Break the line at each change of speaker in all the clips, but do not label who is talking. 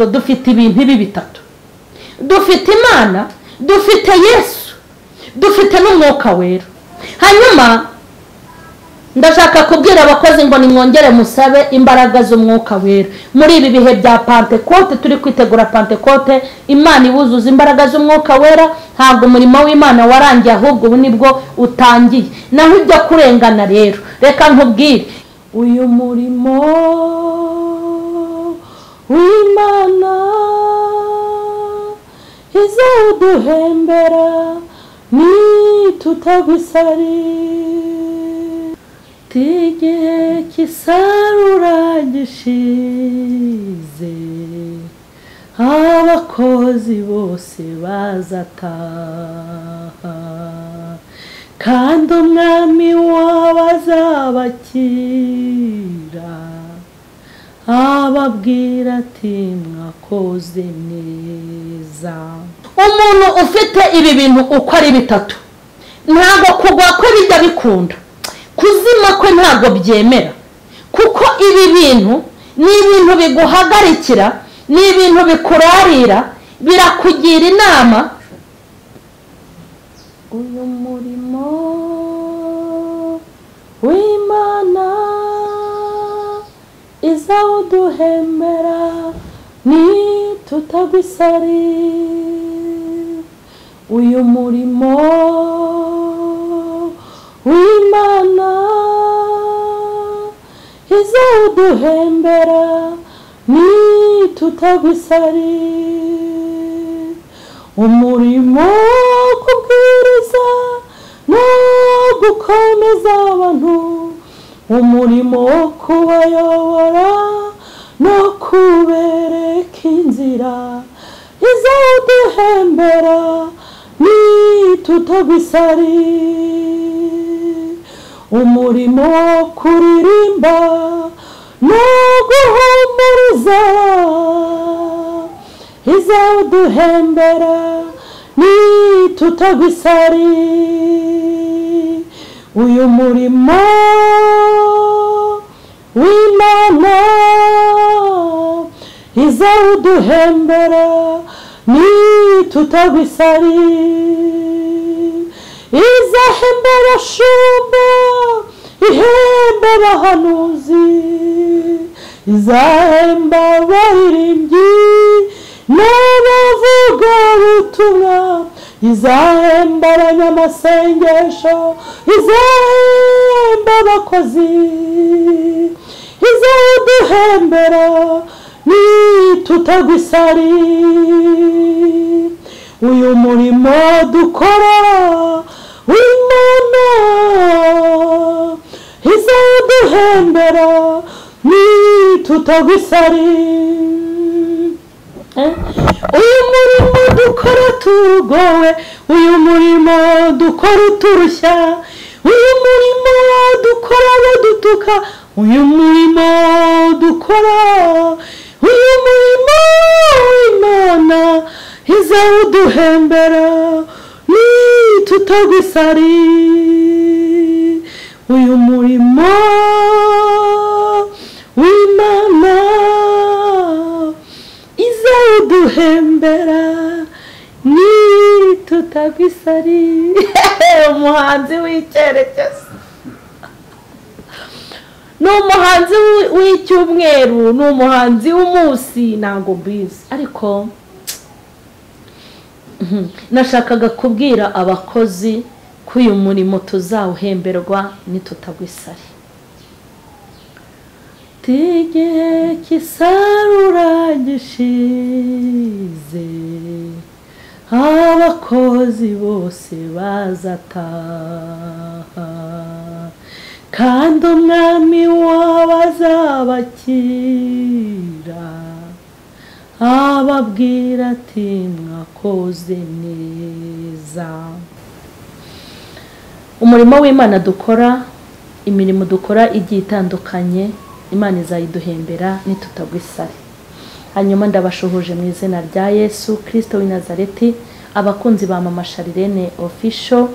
Dufite ibintu ibi bitatu: dufite Imana, dufite Yesu, dufite n'Umwuka Wera. Hanyuma ndashaka kubwira abakozi ngo nimwongere musabe imbaraga z'Umwuka Wera muri ibi bihe bya Pentekote. Turi kwitegura Pentekote, Imana ibuzuza imbaraga z'Umwuka Wera. Ntabwo umurimo w'Imana warangiye, ahubwo ubu nibwo utangiye. Naho ibyo kurengana rero, reka nkubwire, uyu murimo w'Imana izawuduhembera nitutagwisari. Igihe cy'isarura gishize, abakozi bose bazataha, kandi umwami wabo azabakira, ababwira ati mwakoze neza. Umuntu ufite ibi bintu uko ari bitatu, ntabwo kugwa kwe bijya bikunda, kuzima kwe ntabwo byemera, kuko ibi bintu ni ibintu biguhagarikira, ni ibintu bikurarira, birakugira inama. Uyu murimo w'Imana izawuduhembera nitutagwisari. Uyu murimo w'Imana izawuduhembera nitutagwisari. Umurimo wo kubwiriza no gukomeza abantu, umurimo wo kubayobora no kubereka inzira, izawuduhembera nitutagwisari. Umurimo wo kuririmba no guhumuriza, izawuduhembera nitutagwisari. Uyu murimo w'Imana izawuduhembera nitutagwisari. Izahemba abashumba, ihemba abahanuzi, izahemba abaririmbyi n'abavugabutumwa, izahemba abanyamasengesho, izahemba abakozi, izawuduhembera nitutagwisari. Uyu murimo dukora w'Imana izawuduhembera nitutagwisari. Uyu murimo dukora tugowe, uyu murimo dukora uturushya, uyu murimo dukora badutuka, uyu murimo dukora, uyu murimo w'Imana izawuduhembera nitutagwisari. Uyu murimo w'Imana izawuduhembera nitutagwisari. Umuhanzi w'icyerekezo ni umuhanzi w'icyumweru, ni umuhanzi w'umunsi, ntabwo mbizi, ariko nashakaga kubwira abakozi ko uyu murimo tuzawuhemberwa nitutagwisari. Igihe cy'isarura gishize, abakozi bose bazataha, kandi umwami wabo azabakira, ababwira ati mwakoze neza. Umurimo w'Imana dukora, imirimo dukora igiye itandukanye, Imana izayiduhembera nitutagwisari. Hanyuma ndabashuhuje mu izina rya Yesu Kristo w'i Nazareti, abakunzi ba Mama Charlene Official,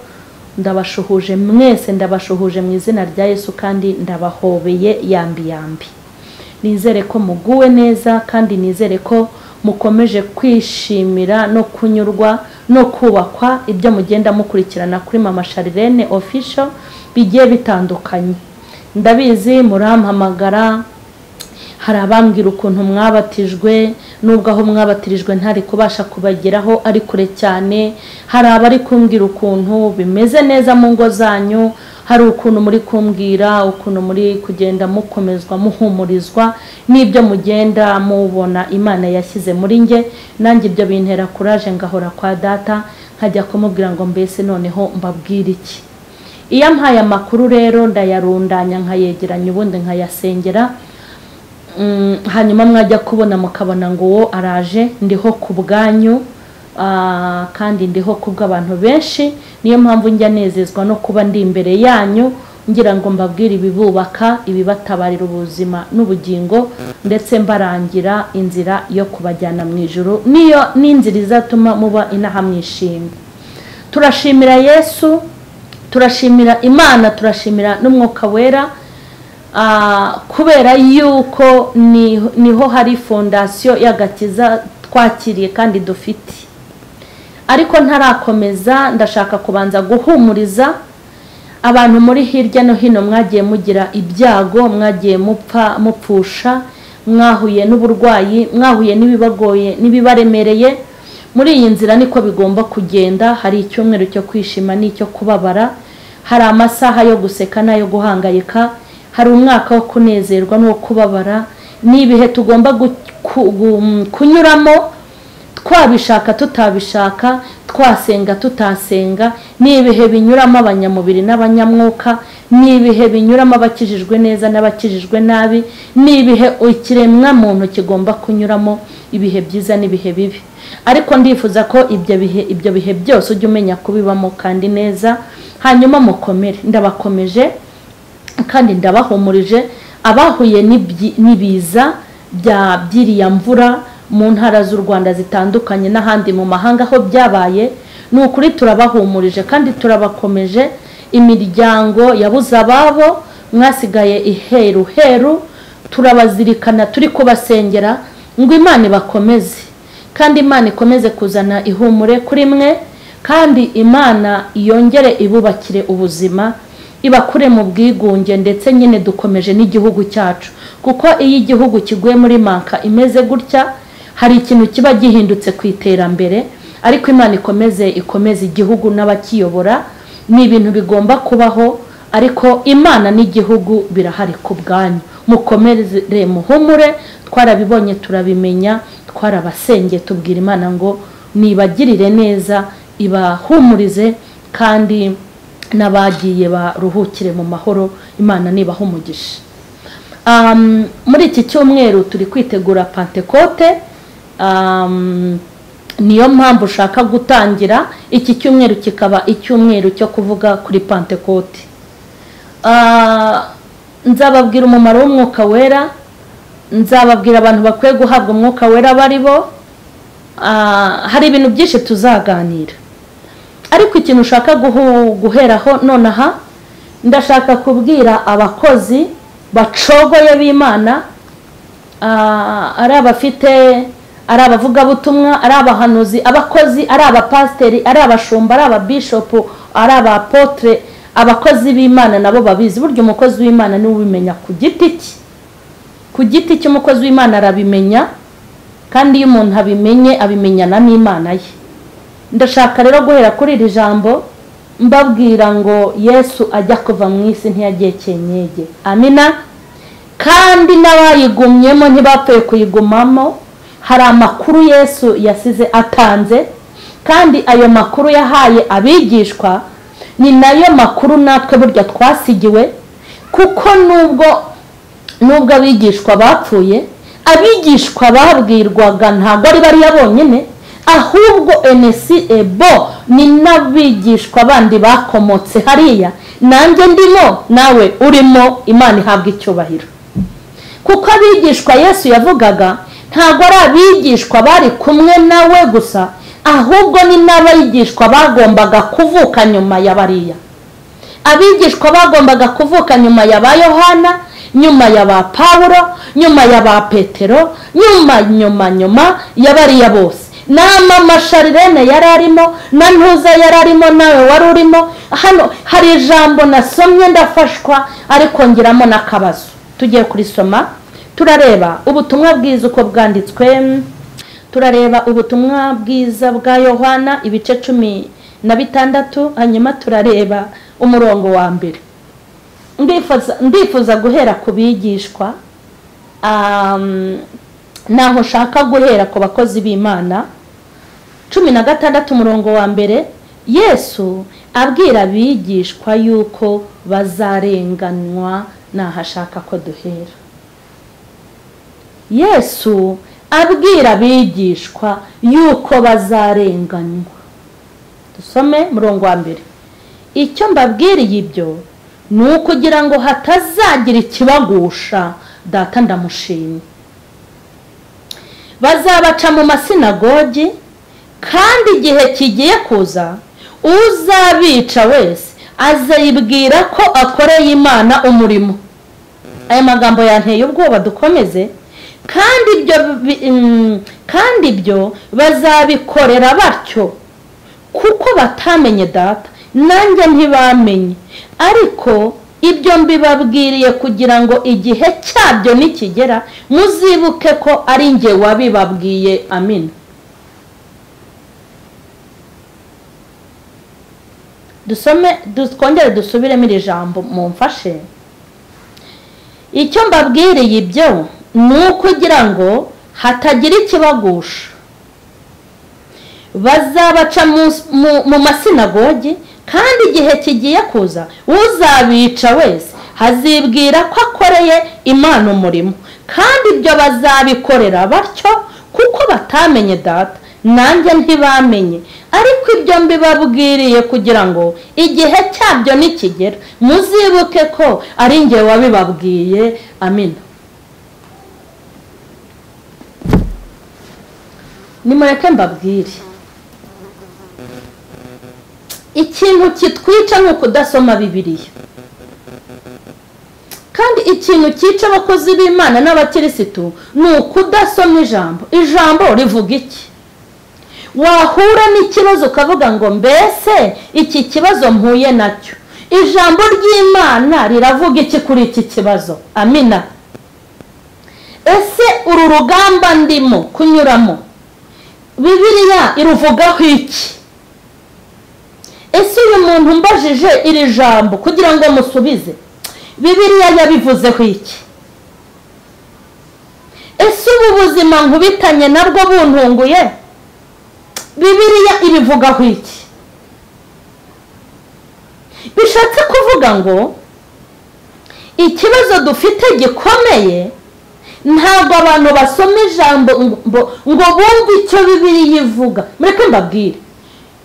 ndabashuhuje mwese, ndabashuhuje mu izina rya Yesu kandi ndabahobeye yambi yambi. Nizere ko muguwe neza kandi nizere ko mukomeje kwishimira no kunyurwa no kubakwa ibyo mugenda mukurikirana kuri Mama Charlene Official bigiye bitandukanye. Ndabizi murampamagara, hari abambwira ukuntu mwabatijwe nubwo aho mwabatirijwe ntari kubasha kubageraho ari kure cyane, hari abari kumbwira ukuntu bimeze neza mu ngo zanyu, hari ukuntu muri kumbwira ukuntu muri kugenda mukomezwa muhumurizwa n'ibyo mugenda mubona Imana yashyize muri nge. Nanjye ibyo bintera courage ngahora kwa data nkajya kumubwira ngo mbese noneho mbabwira iki. Iyo mpaye amakuru rero ndayarundanya nkayegeranya ubundi nkayasengera, hanyuma mwajya kubona mukabona ngo wo araje, ndiho ku bwanyu kandi ndiho kubw'abantu benshi. Niyo mpamvu njya nezezwa no kuba ndi imbere yanyu ngira ngo mbabwire ibibubaka, ibibatabarira ubuzima n'ubugingo, ndetse mbarangira inzira yo kubajyana mu ijuru, niyo n'inzira izatuma muba inaha mwishimye. Turashimira Yesu, turashimira Imana, turashimira n'Umwuka Wera, kubera yuko niho hari fondasiyo y'agakiza twakiriye kandi dufite. Ariko ntarakomeza, ndashaka kubanza guhumuriza abantu muri hirya no hino mwagiye mugira ibyago, mwagiye mupfa mupfusha, mwahuye n'uburwayi, mwahuye n'ibibagoye n'ibibaremereye. Muri iyi nzira niko bigomba kugenda. Hari icyumweru cyo kwishima n'icyo kubabara, hari amasaha yo guseka n'ayo guhangayika, hari umwaka wo kunezerwa n'uwo kubabara. Ni ibihe tugomba kunyuramo twabishaka tutabishaka, twasenga tutasenga. Ni ibihe binyuramo abanyamubiri n'abanyamwuka, ni ibihe binyuramo abakijijwe neza n'abakijijwe nabi, ni ibihe ikiremwa muntu kigomba kunyuramo, ibihe byiza n'ibihe bibi. Ariko ndifuza ko ibyo bihe byose ujye umenya kubibamo kandi neza, hanyuma mukomere. Ndabakomeje kandi ndabahumurije abahuye n'ibiza bya byiriya mvura mu ntara z'u Rwanda zitandukanye n'ahandi mu mahanga aho byabaye. Ni ukuri turabahumurije kandi turabakomeje. Imiryango yabuze ababo mwasigaye iheru heru, turabazirikana, turi kubasengera ngo Imana ibakomeze, kandi Imana ikomeze kuzana ihumure kuri mwe, kandi Imana yongere ibubakire ubuzima, ibakure mu bwigunge. Ndetse nyine dukomeje n'igihugu cyacu, kuko iyo igihugu kiguye muri manka imeze gutya hari ikintu kiba gihindutse ku iterambere. Ariko Imana ikomeze igihugu n'abakiyobora. Ni ibintu bigomba kubaho, ariko Imana n'igihugu birahari ku bwanyu. Mukomere muhumure, twarabibonye turabimenya, twarabasenge tubwira Imana ngo nibagirire neza, ibahumurize, kandi n'abagiye baruhukire mu mahoro. Imana nibaha umugisha. Muri iki cyumweru turi kwitegura Pentekote. Niyo mpamvu ushaka gutangira iki cyumweru kikaba icyumweru cyo kuvuga kuri Pentekote. Nzababwira umumaro w'Umwuka Wera, nzababwira abantu bakwiye guhabwa Umwuka Wera bari bo. Hari ibintu byinshi tuzaganira, ariko ikintu ushaka guheraho nonaha, ndashaka kubwira abakozi bacogoye b'Imana, ari abafite, ari abavugabutumwa, ari abahanuzi, abakozi, ari abapasiteri, ari abashumba, ari ababishopu, ari abapotre, abakozi b'Imana nabo babizi. Burya umukozi w'Imana niwe ubimenya ku giti cye. Ku giti cy'umukozi w'Imana arabimenya, kandi iyo umuntu abimenye abimenyana n'Imana ye. Ndashaka rero guhera kuri iri jambo mbabwira ngo Yesu ajya kuva mu isi ntiyagiye cyenyege. Amina. Kandi n'abayigumyemo ntibapfuye kuyigumamo. Hari amakuru Yesu yasize atanze, kandi ayo makuru yahaye abigishwa ni nayo makuru natwe burya twasigiwe, kuko nubwo abigishwa bapfuye, abigishwa babwirwaga ntabwo ari bariya bonyine, ahubwo enesi ebo ni n'abigishwa bandi bakomotse hariya. Nanjye ndimo, nawe urimo, Imana ihabwa icyubahiro. Kuko abigishwa Yesu yavugaga ntabwo ari abigishwa bari kumwe nawe gusa, ahubwo ni n'abigishwa bagombaga kuvuka nyuma ya bariya. Abigishwa bagombaga kuvuka nyuma ya ba Yohana nyuma ya ba Pawulo, nyuma ya ba Petero, nyuma nyuma nyuma ya bariya bose. Na mama Sharirene yari arimo, na Ntuza yari arimo, nawe wari urimo. Hano hari ijambo nasomye ndafashwa, ariko ngiramo n'akabazo. Tugiye kurisoma, turareba ubutumwa bwiza uko bwanditswe. Turareba ubutumwa bwiza bwa Yohana ibice 16, hanyuma turareba umurongo wa mbere. Ndifuza guhera ku bigishwa, naho nshaka guhera ku bakozi b'Imana. 16 umurongo wa mbere, Yesu abwira abigishwa yuko bazarenganywa. Nahashaka ko duhera. Yesu abwira abigishwa yuko bazarenganywa. Dusome murongo wa mbere. Icyo mbabwiriye ibyo ni ukugira ngo hatazagira ikibagusha, Data ndamushimye. Bazabaca mu masinagogi, kandi igihe kigiye kuza uzabica wese azayibwira ko akoreye Imana umurimo. Aya magambo yanteye ubwoba, dukomeze. Kandi ibyo bazabikorera batyo kuko batamenye Data, nanjye ntibamenye. Ariko ibyo mbibabwiriye kugira ngo igihe cyabyo nikigera muzibuke ko ari njye wabibabwiye. Amina. Dusome, twongere dusubiremo iri jambo mumfashe. Icyo mbabwiriye ibyo ni ukugira ngo hatagira ikibagusha. Bazabaca mu masinagogi, kandi igihe kigiye kuza uzabica wese hazibwira ko akoreye Imana umurimo. Kandi ibyo bazabikorera batyo kuko batamenye Data, nanjye ntibamenye. Ariko ibyo mbibabwiriye kugira ngo igihe cyabyo nikigera muzibuke ko ari njye wabibabwiye. Amina. Nimureke mbabwire, ikintu kitwica ni ukudasoma Bibiliya. Kandi ikintu cyica abakozi b'Imana n'abakirisitu ni ukudasoma ijambo. Ijambo rivuga iki? Wahura n'ikibazo ukavuga ngo mbese iki kibazo mpuye nacyo, ijambo ry'Imana riravuga iki kuri iki kibazo? Amina. Ese uru rugamba ndimo kunyuramo, Bibiliya iruvugaho iki? Ese uyu muntu mbajije iri jambo kugira ngo musubize, Bibiliya yabivuzeho iki? Ese ubu buzima nkubitanye nabwo buntunguye, Bibiliya ibivugaho iki? Bishatse kuvuga ngo ikibazo dufite gikomeye, ntabwo abantu basoma ijambo ngo bumve icyo Bibiliya ivuga. Mureke mbabwire,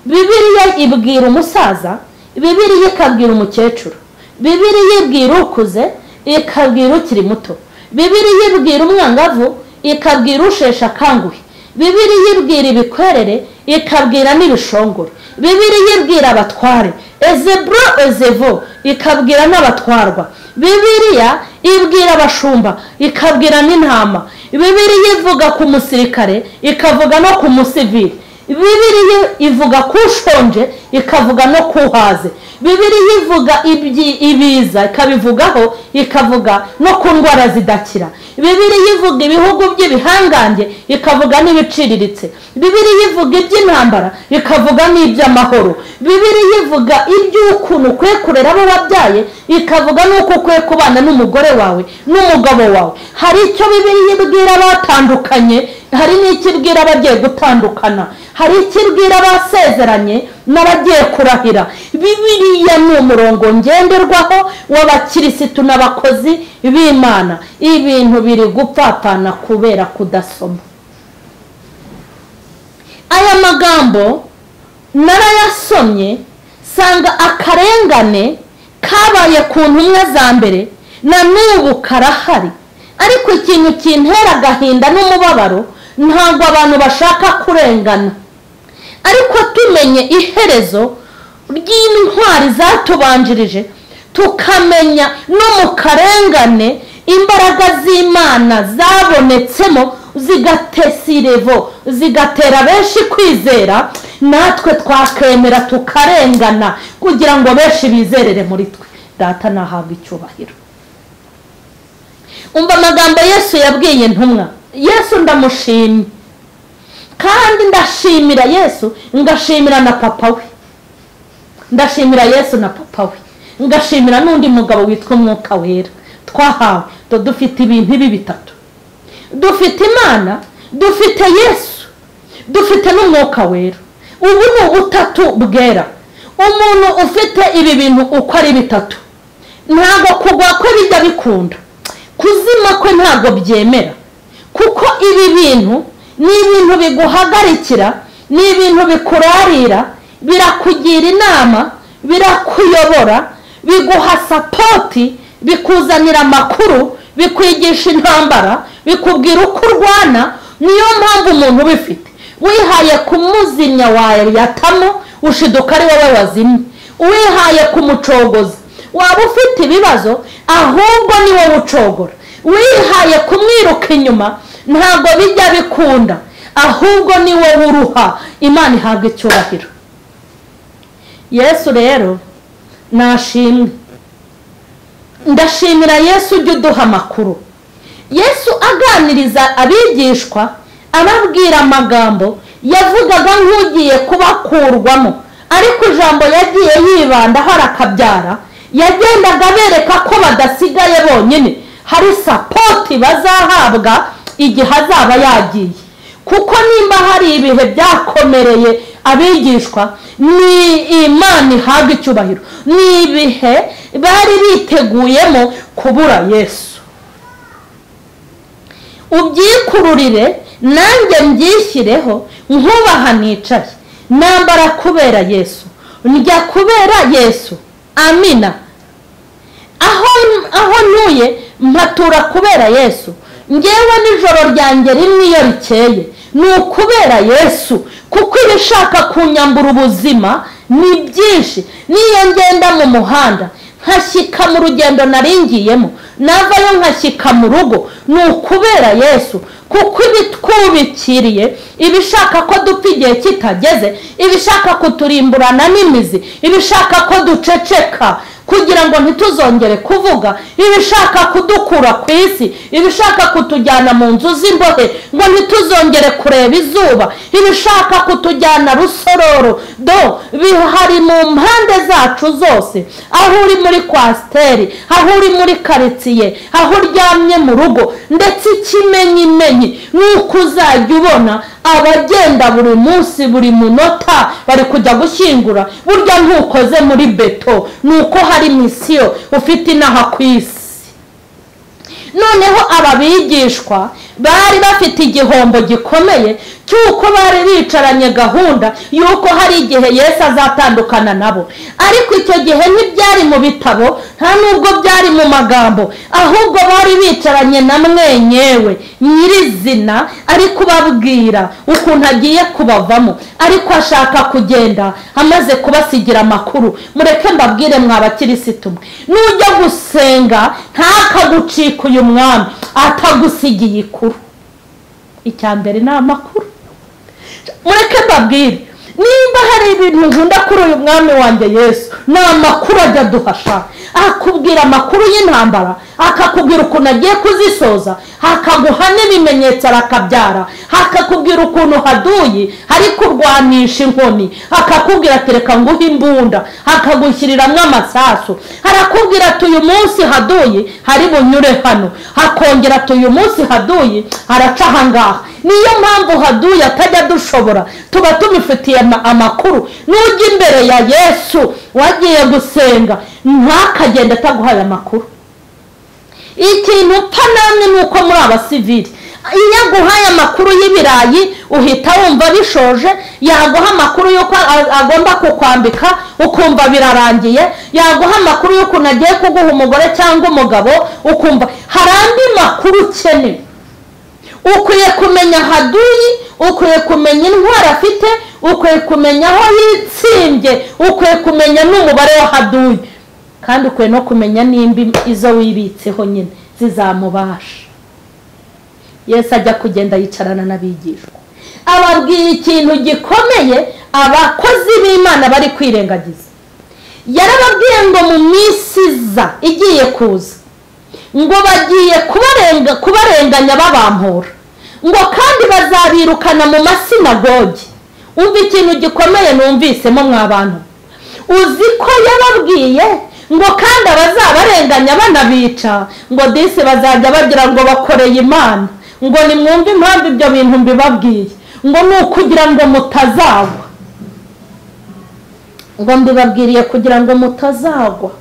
Bibiliya ibwira umusaza, Bibiliya ikabwira umukecuru, Bibiliya ibwira ukuze, ikabwira ukiri muto, Bibiliya ibwira umwangavu, ikabwira usheshe akanguhe, Bibiliya ibwira ibikwerere, ikabwira n'ibishongore, Bibiliya ibwira abatware, ezebro ezevo, ikabwira n'abatwarwa, Bibiliya ibwira abashumba, ikabwira n'intama, Bibiliya ivuga ku musirikare, ikavuga no ku musivili, Bibiliya ivuga ku ushonje, ikavuga no ku uhaze, Bibiliya ivuga ibiza ikabivugaho, ikavuga no ku ndwara zidakira, Bibiliya ivuga ibihugu by'ibihangange, ikavuga n'ibiciriritse, Bibiliya ivuga iby'intambara, ikavuga n'iby'amahoro, Bibiliya ivuga iby'ukuntu ukwiye kurera abo wabyaye, ikavuga n'uko ukwiye kubana n'umugore wawe n'umugabo wawe. Hari icyo Bibiliya ibwira abatandukanye, hari n'icyo ibwira abagiye gutandukana, hari icyo ibwira abasezeranye n'abagiye kurahira. Bibiliya ni umurongo ngenderwaho w'abakirisitu n'abakozi b'Imana. Ibintu biri gupfapfana kubera kudasoma. Aya magambo narayasomye sanga akarengane kabaye ku ntumwa za mbere na n'ubu karahari. Ariko ikintu kintera agahinda n'umubabaro, ntabwo abantu bashaka kurengana. Ariko tumenye iherezo ry'intwari zatubanjirije, tukamenya no mu karengane Imbaraga z'Imana zabonetsemo zigatesirevo, zigatera benshi kwizera, natwe twakemera tukarengana kugira ngo benshi bizerere muri twe. Data nahabwa icyubahiro. Umva amagambo Yesu yabwiye intumwa. Yesu ndamushimye, kandi ndashimira Yesu, ngashimira na papa we. Ndashimira Yesu na papa we, ngashimira n'undi mugabo witwa Umwuka Wera twahawe. Dufite ibintu ibi bitatu: dufite Imana, dufite Yesu, dufite n'Umwuka Wera. Ubu ni ubutatu bwera. Umuntu ufite ibi bintu uko ari bitatu, ntabwo kugwa kwe bijya bikunda, kuzima kwe ntabwo byemera, kuko ibi bintu ni ibintu biguhagarikira, ni ibintu bikurarira, birakugira inama, birakuyobora, biguha sapoti, bikuzanira amakuru, bikwigisha intambara, bikubwira uko urwana. Niyo mpamvu umuntu ubifite wihaye kumuzimya wayatamo, ushiduka ari wowe wazimye. Wihaye kumucogoza, waba ufite ibibazo ahubwo ni wowe ucogora. Wihaye kumwiruka inyuma, ntabwo bijya bikunda, ahubwo ni wowe uruha. Imana ihabwa icyubahiro. Yesu rero nashimwe. Ndashimira Yesu ujya uduha amakuru. Yesu aganiriza abigishwa, ababwira amagambo yavugaga nk'ugiye kubakurwamo, ariko ijambo yagiye yibandaho arakabyara. Yagendaga abereka ko badasigaye bonyine, hari sapoti bazahabwa igihe azaba yagiye. Kuko nimba hari ibihe byakomereye abigishwa, ni Imana ihabwa icyubahiro, ni ibihe bari biteguyemo kubura Yesu. Ubyikururire nanjye mbyishyireho, nkubaha nicaye, nambara kubera Yesu, njya kubera Yesu. Amina. Aho ntuye mpatura kubera Yesu. Ngewe nijoro ryanjye rimwe iyo rikeye ni ukubera Yesu, kuko ibishaka kunyambura ubuzima ni byinshi. Niyo ngenda mu muhanda nkashyika mu rugendo naringiyemo, navayo nkashyika mu rugo, ni ukubera Yesu, kuko ibitwubikiriye, ibishaka ko dupfa igihe kitageze, ibishaka kuturimburana n'imizi, ibishaka ko duceceka kugira ngo ntituzongere kuvuga, ibishaka kudukura ku isi, ibishaka kutujyana mu nzu z'imbohe ngo ntituzongere kureba izuba, ibishaka kutujyana rusororo, do bihari mu mpande zacu zose. Aho uri muri kwasiteri, aho uri muri karitsiye, aho uryamye mu rugo, ndetse ikimenyimenyi nuko uzajya ubona abagenda buri munsi buri munota bari kujya gushyingura, burya ntukoze muri beto, nuko hari misiyo ufite inaha ku isi. Noneho ababigishwa bari bafite igihombo gikomeye cy'uko bari bicaranye gahunda y'uko hari igihe Yesu azatandukana nabo, ariko icyo gihe ntibyari mu bitabo, nta nubwo byari mu magambo, ahubwo bari bicaranye na mwenyewe nyirizina ari kubabwira ukuntu agiye kubavamo, ariko ashaka kugenda amaze kubasigira amakuru. Mureke mbabwire mwa bakirisitu, nujya gusenga ntakagucika uyu mwami atagusigiye ikuru. Icya mbere ni amakuru. Mureke mbabwire, nimba hari ibintu nkunda kuri uyu mwami wanjye Yesu, ni amakuru ajya aduhasha. Akubwira amakuru y'intambara, akakubwira ukuntu agiye kuzisoza, akaguha n'ibimenyetso arakabyara, akakubwira ukuntu haduyi ari kurwanisha inkoni, akakubwira ati reka nguhe imbunda, akagushyiriramo amasasu, arakubwira ati uyu munsi haduyi hari bunyure hano, akongera ati uyu munsi haduyi araca ahangaha. Niyo mpamvu haduyi atajya dushobora, tuba tumufitiye amakuru. Nujya imbere ya Yesu wagiye gusenga, ntakagenda ataguhaye amakuru. Ikintu upfa namwe ni uko muri abasivili, iyo aguhaye amakuru y'ibirayi uhita wumva bishoje, yaguha amakuru y'uko agomba kukwambika ukumva birarangiye, yaguha amakuru y'ukuntu agiye kuguha umugore cyangwa umugabo ukumva. Hari andi makuru ukeneye. Ukwiye kumenya haduyi, ukwiye kumenya intwaro afite, ukwiye kumenya aho yitsimbye, ukwiye kumenya n'umubare wa haduyi, kandi ukwiye no kumenya nimba izo wibitseho nyine zizamubasha. Yesu ajya kugenda yicarana n'abigishwa, ababwira ikintu gikomeye abakozi b'Imana bari kwirengagiza. Yarababwiye ngo mu minsi iza igiye kuza, ngo bagiye kubarenganya babampora, ngo kandi bazabirukana mu masinagogi. Umva ikintu gikomeye numvisemo mwa bantu. Uzi ko yababwiye ngo kandi abazabarenganya banabica, ngo disi bazajya bagira ngo bakoreye Imana. Ngo nimwumve impamvu ibyo bintu mbibabwiye, ngo ni ukugira ngo mutazagwa. Ngo mbibabwiriye kugira ngo mutazagwa,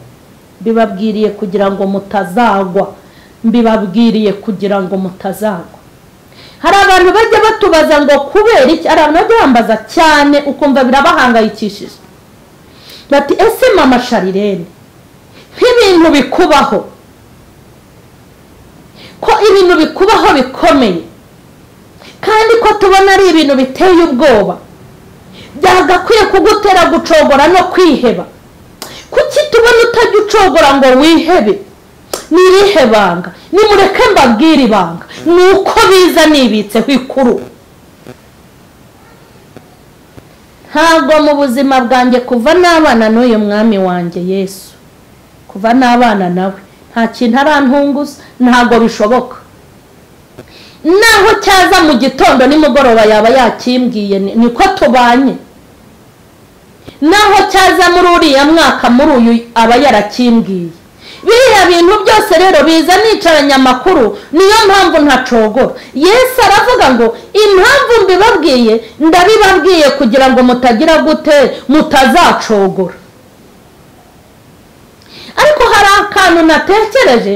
mbibabwiriye kugira ngo mutazagwa, mbibabwiriye kugira ngo mutazagwa. Hari abantu bajya batubaza ngo kubera iki, hari abantu bajya bambaza cyane ukumva birabahangayikishije, bati ese mama Sharirene, nk'ibintu bikubaho, ko ibintu bikubaho bikomeye, kandi ko tubona ari ibintu biteye ubwoba, byagakwiye kugutera gucogora no kwiheba, kuki tubona utajya ucogora ngo wihebe? Ni irihe banga? Nimureke mbabwire ibanga, ni uko biza nibitseho ikuru. Ntabwo mu buzima bwanjye kuva n'abana n'uyu mwami wanjye Yesu, kuva n'abana nawe, nta kintu arantunguza, ntabwo bishoboka. Naho cyaza mu gitondo nimugoroba yaba yakimbwiye, niko tubanye. Naho cyaza muri uriya mwaka, muri uyu aba yarakimbwiye. Biriya bintu byose rero biza nicaranye amakuru, niyo mpamvu ntacogora. Yesu aravuga ngo impamvu mbibabwiye ndabibabwiye kugira ngo mutagira gute, mutazacogora. Ariko hari akantu natekereje,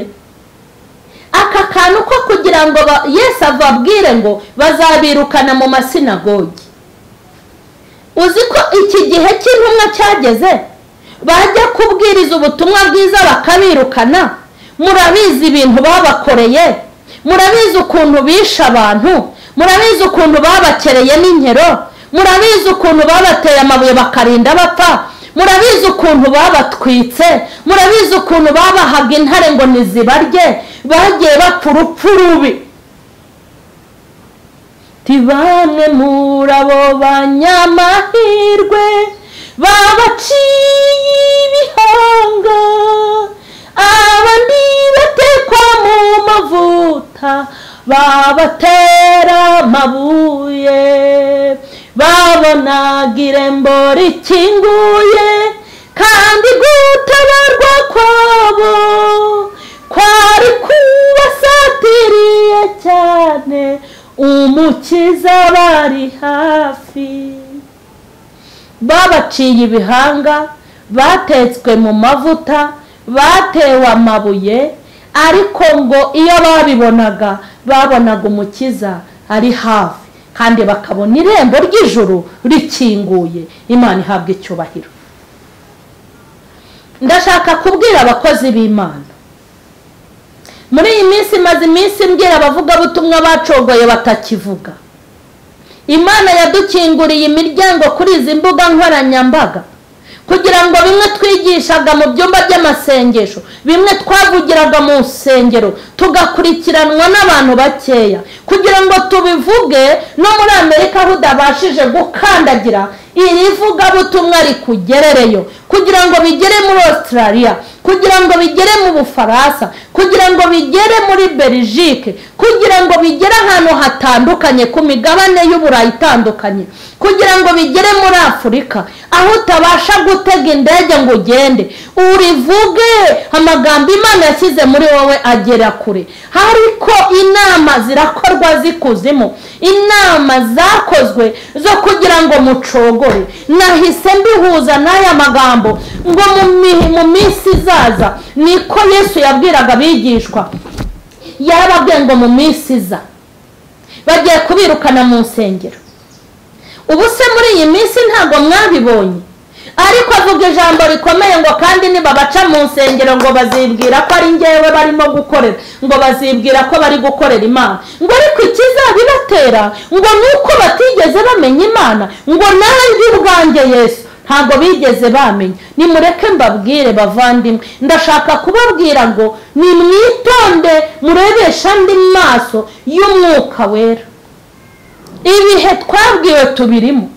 aka kantu ko kugira ngo Yesu ababwire ngo bazabirukana mu masinagogi. Uzi ko iki gihe cy'intumwa cyageze, bajya kubwiriza ubutumwa bwiza bakabirukana. Murabizi ibintu babakoreye, murabizi ukuntu bishe abantu, murabizi ukuntu babakereye n'inkero, murabizi ukuntu babateye amabuye bakarinda bapfa, murabizi ukuntu babatwitse, murabizi ukuntu babahaga intare ngo nizibarye, bagiye bapfa urupfu rubi. Bamwe muri abo banyamahirwe babaciye ibihanga, abandi batekwa mu mavuta, babatera amabuye, babonaga irembo rikinguye, kandi gutabarwa kwabo kwari kubasatiriye cyane, Umukiza bari hafi. Babaciye ibihanga, batetswe mu mavuta, batewe amabuye, ariko ngo iyo babibonaga, babonaga Umukiza ari hafi, kandi bakabona irembo ry'ijuru rikinguye. Imana ihabwa icyubahiro. Ndashaka kubwira abakozi b'Imana muri iyi minsi, maze iminsi mbwira abavugabutumwa bacogoye batakivuga. Imana yadukinguriye imiryango kuri izi mbuga nkoranyambaga, kugira ngo bimwe twigishaga mu byumba by'amasengesho, bimwe twavugiraga mu nsengero, tugakurikiranwa n'abantu bakeya, kugira ngo tubivuge no muri Amerika aho udabashije gukandagira iri vugabutumwa rikugerereyo, kugira ngo bigere muri Australia, kugira ngo bigere mu Bufaransa, kugira ngo bigere muri Belgique, kugira ngo bigere ahantu hatandukanye ku migabane y'Uburayi itandukanye, kugira ngo bigere muri Afurika aho utabasha gutega indege ngo ugende, urivuge amagambo Imana yashyize muri wowe agera kure. Ariko inama zirakorwa zikuzimu, inama zakozwe zo kugira ngo mucogore. Nahise mbihuza n'aya magambo ngo mu minsi izaza, niko Yesu yabwiraga abigishwa, yarababwiye ngo mu minsi iza bagiye kubirukana mu nsengero. Ubu se muri iyi minsi ntabwo mwabibonye? Ariko avuga ijambo rikomeye ngo kandi nibabaca mu nsengero ngo bazibwira ko ari ngewe barimo gukorera, ngo bazibwira ko bari gukorera Imana, ngo ariko ikizabibatera ngo nuko batigeze bamenya Imana, ngo nanjye ubwanjye Yesu Ntabwo bigeze bamenya. Nimureke mbabwire bavandimwe, ndashaka kubabwira ngo nimwitonde, murebeshe andi maso y'umwuka wera. Ibihe twabwiwe tubirimo.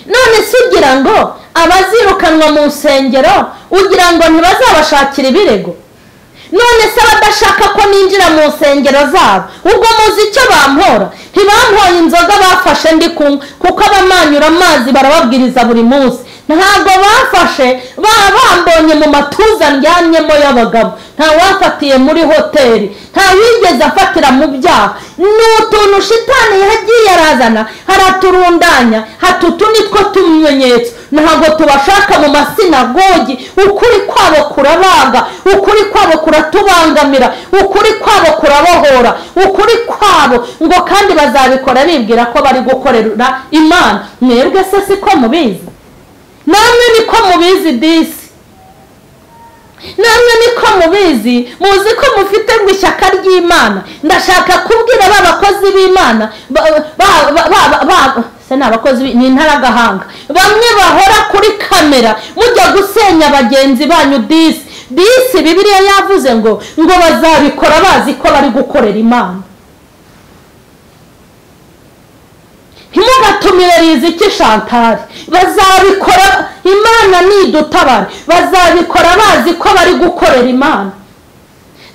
None se ugira ngo abazirukanwa mu nsengero ugira ngo ntibazabashakira ibirego? None se abadashaka ko ninjira mu nsengero zabo ubwo muzi icyo bampora? Ntibampoye inzoga bafashe ndi kunywa, kuko abamanyura amazi barababwiriza buri munsi. Ntabwo bafashe, bambonye mu matuza ndyamyemo y'abagabo. Nta wafatiye muri hoteli, nta wigeze afatira mu byaha. Ni utuntu shitani yagiye arazana haraturundanya, hatutu nitwo tumenyetso. Ntabwo tubashaka mu masinagogi. Ukuri kwabo kurabaga, ukuri kwabo kuratubangamira, ukuri kwabo kurabohora, ukuri kwabo ngo kandi bazabikora bibwira ko bari gukorera Imana. Mwebwe se siko mubizi? Namwe niko mubizi disi, namwe niko mubizi, muzi ko mufite ngo ishyaka ry'Imana. Ndashaka kubwira ba bakozi b'Imana se ni abakozi ni intaragahanga, bamwe bahora kuri kamera mujya gusenya bagenzi banyu disi. Disi Bibiliya yavuze ngo bazabikora bazi ko bari gukorera Imana. Ntimugatumire Riziki Chantal, bazabikora Imana nidutabara, bazabikora bazi ko bari gukorera Imana.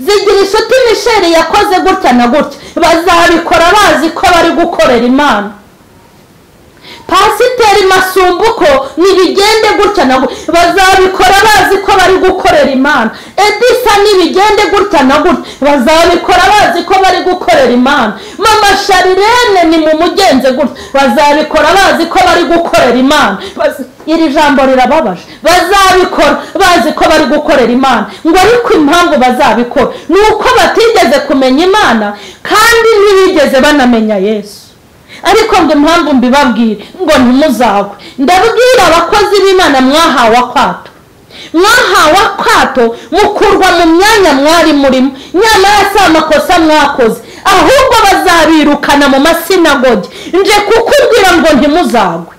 Zigira inshuti Michel yakoze gutya na gutya, bazabikora bazi ko bari gukorera Imana. Pasiteri Masumbuko nibigende gutya na gutya, bazabikora bazi ko bari gukorera Imana. Edisa nibigende gutya na gutya, bazabikora bazi ko bari gukorera Imana. Mama Sharirene ni mu mugenze gutya, bazabikora bazi ko bari gukorera Imana. Iri jambo rirababaje. Bazabikora bazi ko bari gukorera Imana. Ngo ariko impamvu bazabikora ni uko batigeze kumenya Imana kandi ntibigeze banamenya Yesu. Ariko ngo impamvu mbibabwire ngo ntimuzagwe, ndabwira abakozi b'Imana mwahawe akato, mwahawe akato mukurwa mu myanya mwari murimo, nyamara si amakosa mwakoze, ahubwo bazabirukana mu masinagogi. Nje kukubwira ngo ntimuzagwe,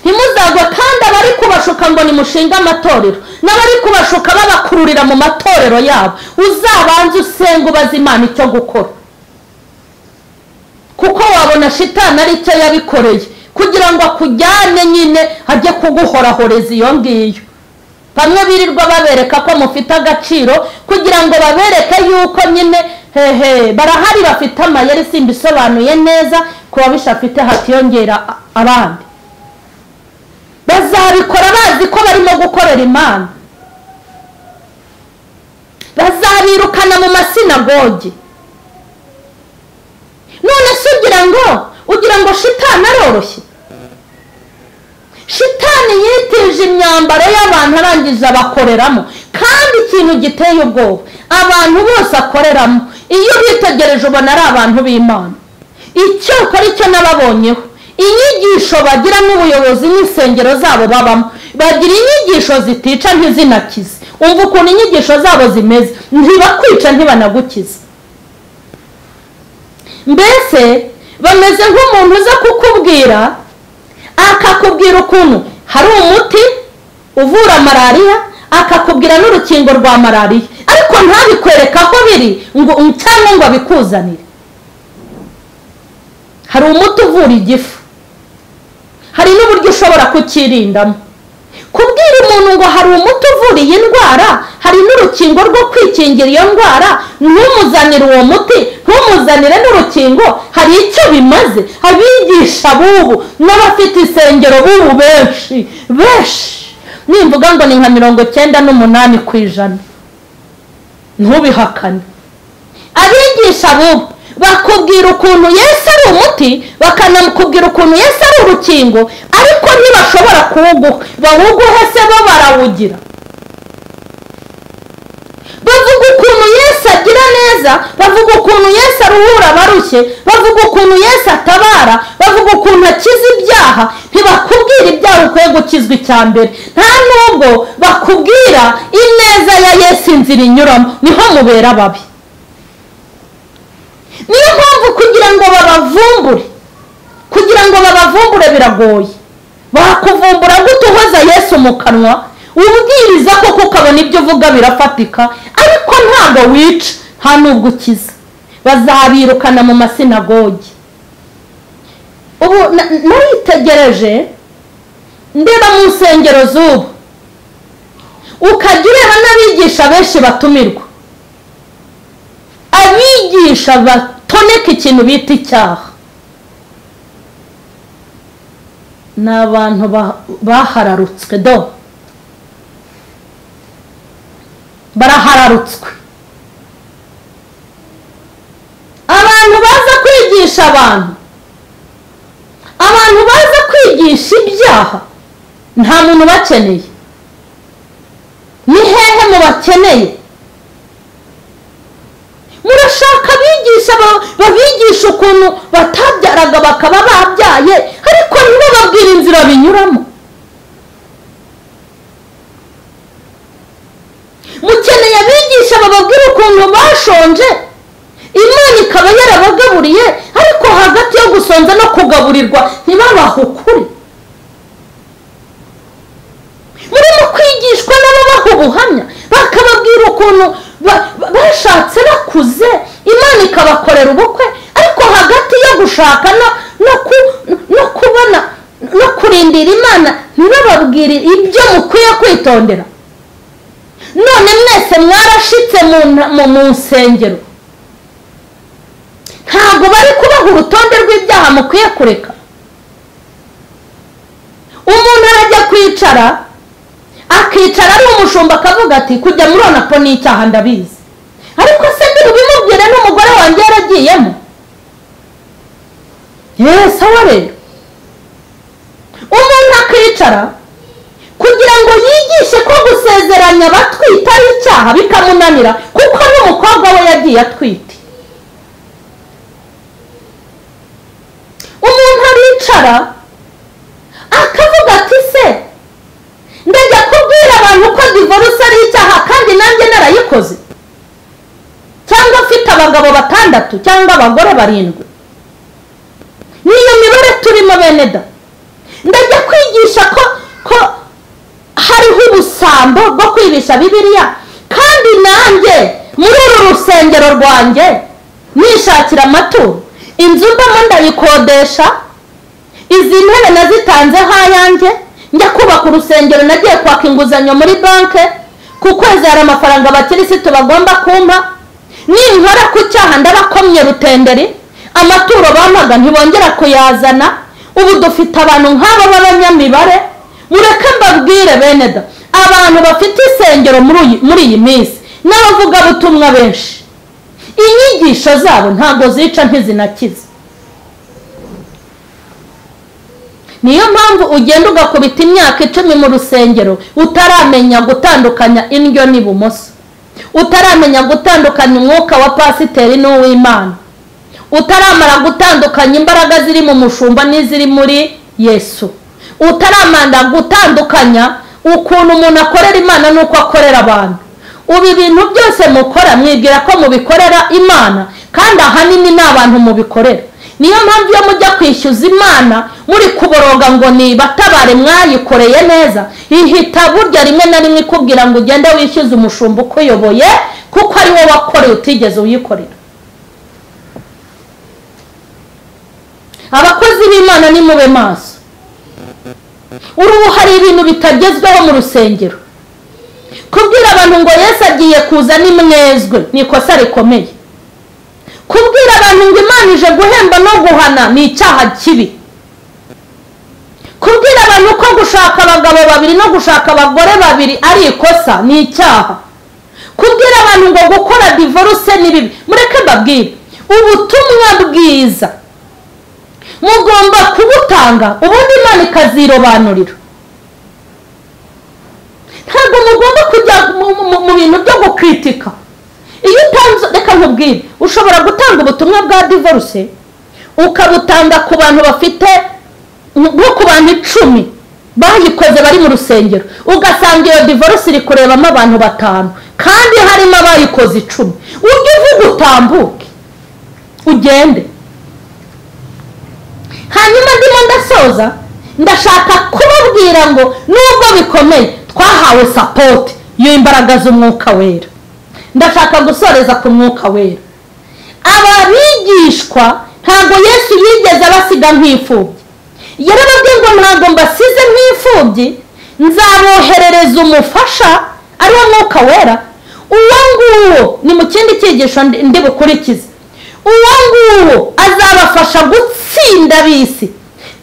ntimuzagwe. Kandi abari kubashuka ngo nimushinge amatorero, n'abari kubashuka babakururira mu matorero yabo, uzabanze usenge ubaze Imana icyo gukora, kuko wabona shitani ari cyo yabikoreye kugira ngo akujyane nyine ajye kuguhorahoreza iyo ngiyo. Bamwe birirwa babereka ko mufite agaciro kugira ngo babereke yuko nyine hehe barahari bafite amayeri, simbisobanuye neza, ku babisha afite hatiyongera abandi. Bazabikora bazi ko barimo gukorera Imana, bazabirukana mu masinagogi. None se ugira ngo shitani aroroshye? Shitani yitije imyambaro y'abantu arangije abakoreramo. Kandi ikintu giteye ubwoba, abantu bose akoreramo iyo ubitegereje ubona ari abantu b'Imana. Icyo ukora icyo nababonyeho, inyigisho bagira n'ubuyobozi n'insengero zabo babamo, bagira inyigisho zitica ntizinakize. Umva ukuntu inyigisho zabo zimeze, ntibakwica ntibanagukiza. Mbese bameze nk'umuntu uza kukubwira akakubwira ukuntu hari umuti uvura malariya, akakubwira n'urukingo rwa malariya, ariko ntabikwereka aho biri ngo cyangwa ngo abikuzanire. Hari umuti uvura igifu, hari n'uburyo ushobora kukirindamo. Kubwira umuntu ngo hari umuti uvura iyi ndwara, hari n'urukingo rwo kwikingira iyo ndwara, ntumuzanire uwo muti, ntumuzanire n'urukingo, hari icyo bimaze? Abigisha bubu n'abafite isengero bubu benshi benshi, nimvuga ngo ni nka 98%, ntubihakane. Abigisha bubu bakubwira ukuntu Yesu ari umuti, bakanamukubwira ukuntu Yesu ari urukingo, ariko ntibashobora kuwuguha. Bawuguhe se bo barawugira. Bavuga ukuntu Yesu agira neza, bavuga ukuntu Yesu aruhura abarushye, bavuga ukuntu Yesu atabara, bavuga ukuntu akiza ibyaha. Ntibakubwira ibyaha ukwiye gukizwa icya mbere, nta nubwo bakubwira ineza ya Yesu inzira inyuramo, niho mubera babi. Niyo mpamvu kugira ngo babavumbure, kugira babavumbure biragoye. Bakuvumbura gute uhoza Yesu mu kanwa, ubwiriza koko ukabona ibyo uvuga birafatika, ariko ntabwo wica, nta nubwo ukiza. Bazabirukana mu masinagogi. Ubu naritegereje ndeba mu nsengero z'ubu, ukajya ureba n'abigisha benshi batumirwa, abigisha batoneka ikintu bita icyaha, ni abantu bahararutswe do, barahararutswe. Abantu baza kwigisha abantu, abantu baza kwigisha ibyaha, nta muntu bakeneye. Ni hehe mubakeneye? Murashaka abigisha babigisha ukuntu batabyaraga bakaba babyaye, ariko ntibababwire inzira binyuramo. Mukeneye abigisha bababwira ukuntu bashonje, Imana ikaba yarabagaburiye, ariko hagati yo gusonza no kugaburirwa ntibabahe ukuri. Murimo kwigishwa n'ababaha ubuhamya, bakababwira ukuntu bashatse bakuze, Imana ikabakorera ubukwe, ariko hagati yo gushaka no kubona no kurindira Imana ntibababwire ibyo mukwiye kwitondera. None mwese mwarashitse mu nsengero, ntabwo bari kubaha urutonde rw'ibyaha mukwiye kureka. Umuntu arajya kwicara, akicara ari umushumba akavuga ati kujya muri onapo ni icyaha ndabizi, ariko se ndibimubwire n'umugore wanjye yaragiyemo. Sawa rero, umuntu akicara kugira ngo yigishe ko gusezeranya abatwite ari icyaha bikamunanira, kuko n'umukobwa we yagiye atwite. Umuntu aricara akavuga ati se ndajya kubwira abantu ko divorce ari icyaha kandi nanjye narayikoze, cyangwa mfite abagabo 6 cyangwa abagore 7. Niyo mibare turimo bene da. Ndajya kwigisha ko hariho ubusambo bwo kwibisha Bibiliya, kandi nanjye muri uru rusengero rwanjye nishakira amaturo, inzu mbamo ndayikodesha, izi ntebe nazitanzeho ayanjye, njya kubaka urusengero nagiye kwaka inguzanyo muri banke, ku kwezi hari amafaranga abakirisitu bagomba kumpa, ninkora ku cyaha ndabakomye rutenderi, amaturo bampaga ntibongera kuyazana. Ubu dufite abantu nk'abo b'abanyamibare. Mureke mbabwire bene da, abantu bafite isengero muri iyi minsi n'abavugabutumwa benshi, inyigisho zabo ntabwo zica ntizinakiza. Niyo mpamvu ugenda ugakubita imyaka 10 mu rusengero utaramenya gutandukanya indyo n'ibumoso, utaramenya gutandukanya umwuka wa pasiteri n'uw'Imana, utaramara gutandukanya imbaraga ziri mu mushumba n'iziri muri Yesu, utaramanda gutandukanya ukuntu umuntu akorera Imana n'uko akorera abantu. Ubu ibintu byose mukora mwibwira ko mubikorera Imana, kandi ahanini ni abantu mubikorera. Niyo mpamvu iyo mujya kwishyuza Imana muri kuboroga ngo nibatabare mwayikoreye neza, ihita burya rimwe na rimwe ikubwira ngo ugende wishyuze umushumba ukuyoboye, kuko ari wowe wakoreye utigeze uyikorera. Abakozi b'Imana nimube maso. Ubu hari ibintu bitagezweho mu rusengero. Kubwira abantu ngo Yesu agiye kuza ni mwezwe ni ikosa rikomeye. Kubwira abantu ngo Imana ije guhemba no guhana ni icyaha kibi. Kubwira abantu ko gushaka abagabo 2 no gushaka abagore 2 ari ikosa ni icyaha. Kubwira abantu ngo gukora divorce ni bibi. Mureke mbabwire, ubutumwa bwiza mugomba kubutanga, ubundi Imana ikazirobanurira. Ntabwo mugomba kujya mu bintu byo gukritika. Iyo utanze, reka nkubwire, ushobora gutanga ubutumwa bwa divorce ukabutanga ku bantu bafite nko ku bantu 10 bayikoze bari mu rusengero, ugasanga iyo divorce iri kurebamo abantu 5 kandi harimo abayikoze 10. Ujye uvuga utambuke ugende. Hanyuma ndimo ndasoza, ndashaka kubabwira ngo nubwo bikomeye twahawe support y'imbaraga z'umwuka wera. Ndashaka gusoreza ku mwuka wera. Ababigishwa ntabwo Yesu yigeze abasiga nk'imfubyi. Yarababwiye ngo ntabwo mbasize nk'imfubyi, nzaboherereza umufasha ariwo mwuka wera. Uwo nguwo ni mu kindi cyigisho ndi bukurikize. Uwo nguwo azabafasha gutsinda ab'isi,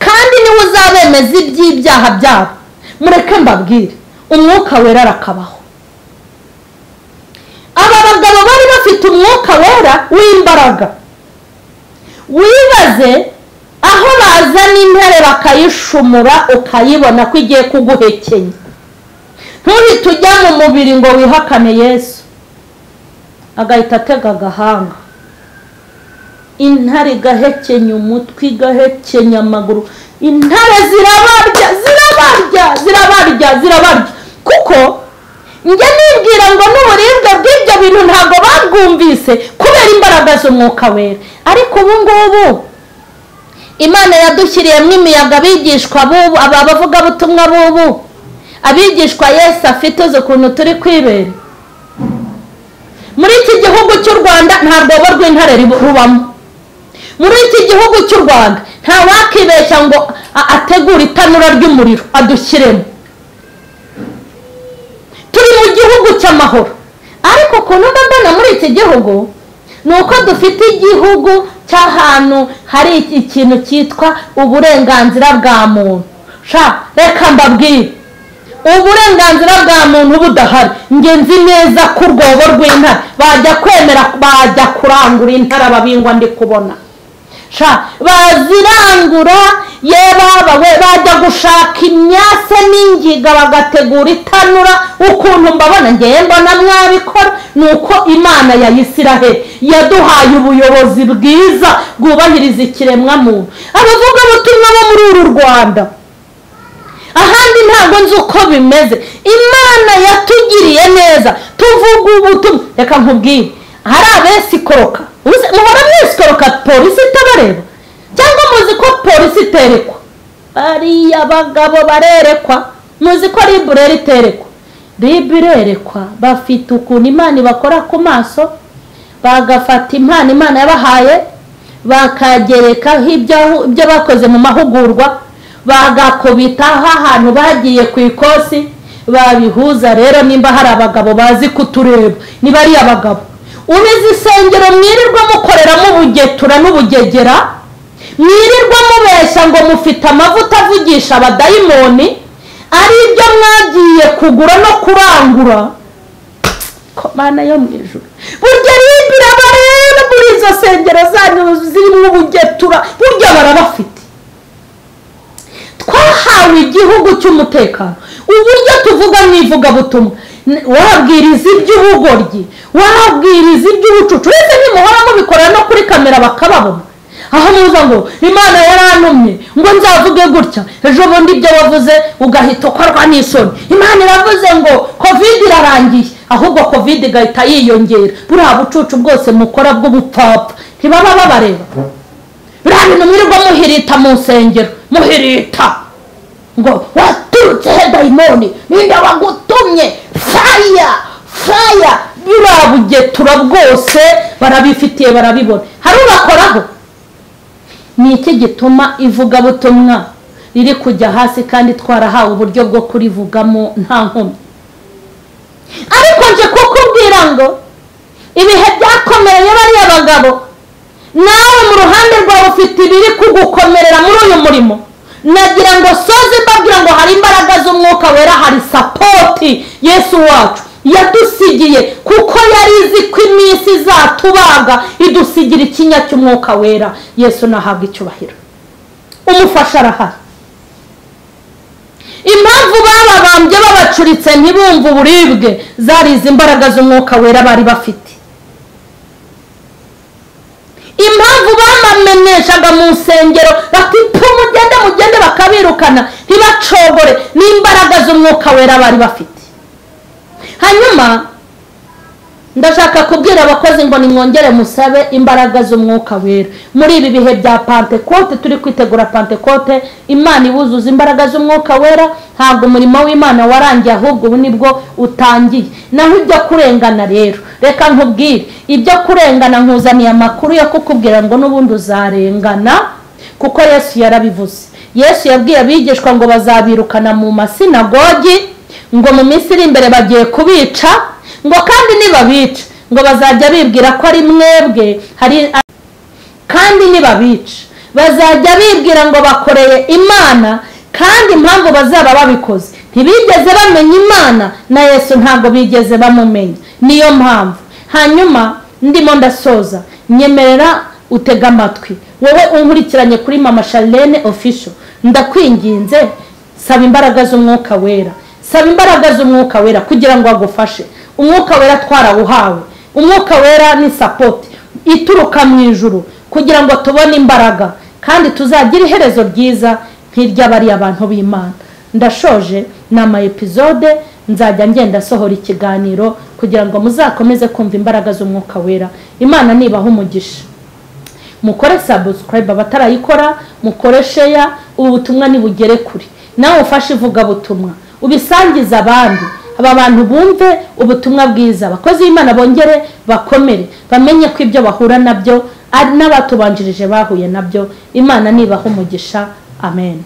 kandi niwe uzabemeza iby'ibyaha byabo. Mureke mbabwire, umwuka wera arakabaho. Aba bagabo bari bafite umwuka wera w'imbaraga. Wibaze aho bazana intare bakayishumura ukayibona ko igiye kuguhekenya. Ntuhite ujya mu mubiri ngo wihakane Yesu, agahita atega agahanga. Intare igahekenya umutwe, igahekenya amaguru. Intare zirabarya, zirabarya, zirabarya, zirabarya. Kuko njye nibwira ngo n'uburibwe bw'ibyo bintu ntabwo babwumvise kubera imbaraga z'umwuka wera. Ariko ubu ngubu Imana yadushyiriyemo imiyaga. Abigishwa b'ubu, aba bavugabutumwa b'ubu, abigishwa Yesu afite uzi ukuntu turi kwibera muri iki gihugu cy'u Rwanda. Nta rwobo rw'intare rubamo muri iki gihugu cy'u Rwanda. Nta wakibeshya ngo ategure itanura ry'umuriro adushyiremo. Turi mu gihugu cy'amahoro. Ariko ukuntu mba mbona muri iki gihugu ni uko dufite igihugu cy'ahantu hari ikintu cyitwa uburenganzira bwa muntu. Sha reka mbabwire, uburenganzira bwa muntu budahari, njye nzi neza ko urwobo rw'intare bajya kwemera, bajya kurangura intare ababingwa ndi kubona. Sha bazirangura ye baba we, bajya gushaka imyase n'ingiga bagategura itanura. Ukuntu mbabona ngiye mbona mwabikora nuko Imana ya Isiraheli yaduhaye ubuyobozi bwiza bwubahiriza ikiremwa muntu. Abavuga butumwa bo muri uru Rwanda, ahandi ntabwo nzi uko bimeze. Imana yatugiriye neza, tuvuga ubutumwa. Reka nkubwire, hari abesikoroka, muhora mwisikoroka polisi itabareba, cyangwa muzi ko polisi iterekwa? Bariya bagabo barerekwa. Muzi ko RIB rero iterekwa? RIB irerekwa. Bafite ukuntu Imana ibakora ku maso, bagafata impano Imana yabahaye, bakagerekaho ibyo bakoze mu mahugurwa, bagakubitaho ahantu bagiye ku ikosi, babihuza. Rero nimba hari abagabo bazi kutureba, niba ari abagabo ubizi isengero mwirirwa mukoreramo ubugetura n'ubugegera, mwirirwa mubeshya ngo mufite amavuta avugisha abadayimoni, ari ibyo mwagiye kugura no kurangura. Mana yo mu ijuru, burya RIB irabareba muri izo sengero zanyu zirimo ubugetura, burya barabafite. Twahawe igihugu cy'umutekano. Uburyo tuvuga mu ivugabutumwa, wabwiriza iby'ubugoryi, wabwiriza iby'ubucucu, ese ntimuhora mubikora no kuri kamera bakababona? Aho muza ngo Imana yarantumye ngo nzavuge gutya, ejo bundi ibyo wavuze ugahita ukorwa n'isoni. Imana iravuze ngo covid irarangiye, ahubwo covid igahita yiyongera. Buriya bucucu bwose mukora bw'ubupfapfa ntibaba babareba. Buriya bintu mwirirwa muhirita mu nsengero, muhirita ngo waturutse he dayimoni, ninde wagutumye, faya faya. Buriya bugetura bwose barabifitiye, barabibona. Hari ubakoraho? Ni iki gituma ivugabutumwa riri kujya hasi kandi twarahawe uburyo bwo kurivugamo nta nkomyi? Ariko nje kukubwira ngo ibihe byakomereye bariya bagabo, nawe mu ruhande rwawe ufite ibiri kugukomerera muri uyu murimo. Nagira ngo soze mbabwira ngo hari imbaraga z'umwuka wera, hari sapoti Yesu wacu yadusigiye, kuko yari izi ko iminsi izatubaga, idusigira ikinya cy'umwuka wera. Yesu nahabwa icyubahiro, umufasha arahari. Impamvu bababambye babacuritse ntibumve uburibwe, zari izi mbaraga z'umwuka wera bari bafite. Impamvu bamameneshaga mu nsengero bati mugende mugende, bakabirukana ntibacogore, n'imbaraga z'umwuka wera bari bafite. Hanyuma Ndashaka kubwira abakozi ngo nimwongere musabe imbaraga z'umwuka wera muri ibi bihe bya Pentekote. Turi kwitegura Pentekote, Imana ibuzuza imbaraga z'umwuka wera. Ntabwo umurimo w'Imana warangiye, ahubwo ubu nibwo utangiye. Naho ibyo kurengana rero, reka nkubwire ibyo kurengana, nkuzaniye amakuru yo kukubwira ngo n'ubundi uzarengana, kuko Yesu yarabivuze. Yesu yabwiye abigishwa ngo bazabirukana mu masinagogi, ngo mu minsi iri imbere bagiye kubica, ngo kandi nibabica ngo bazajya bibwira ko ari mwebwe, hari kandi nibabica bazajya bibwira ngo bakoreye Imana, kandi impamvu bazaba babikoze ntibigeze bamenya Imana na Yesu ntabwo bigeze bamumenya. Niyo mpamvu hanyuma ndimo ndasoza, nyemerera utega amatwi wowe unkurikiranye kuri Mama Charlene Official, ndakwinginze saba imbaraga z'umwuka wera, saba imbaraga z'umwuka wera kugira ngo agufashe. Umwuka wera twarawuhawe, umwuka wera ni support ituruka mu ijuru kugira ngo tubone imbaraga kandi tuzagira iherezo ryiza nk'iry'abari abantu b'Imana. Ndashoje nama episode, nzajya ngenda sohora ikiganiro kugira ngo muzakomeze kumva imbaraga z'umwuka wera. Imana nibaha umugisha, mukore subscribe abatarayikora, mukore share, ubu butumwa nibugere kure, nawe ufashe ivuga butumwa ubisangiza abandi, aba bantu bumve ubutumwa bwiza, abakozi b'Imana bongere bakomere, bamenye ko ibyo bahura nabyo ari n'abatubanjirije bahuye nabyo. Imana nibaha umugisha. Amen.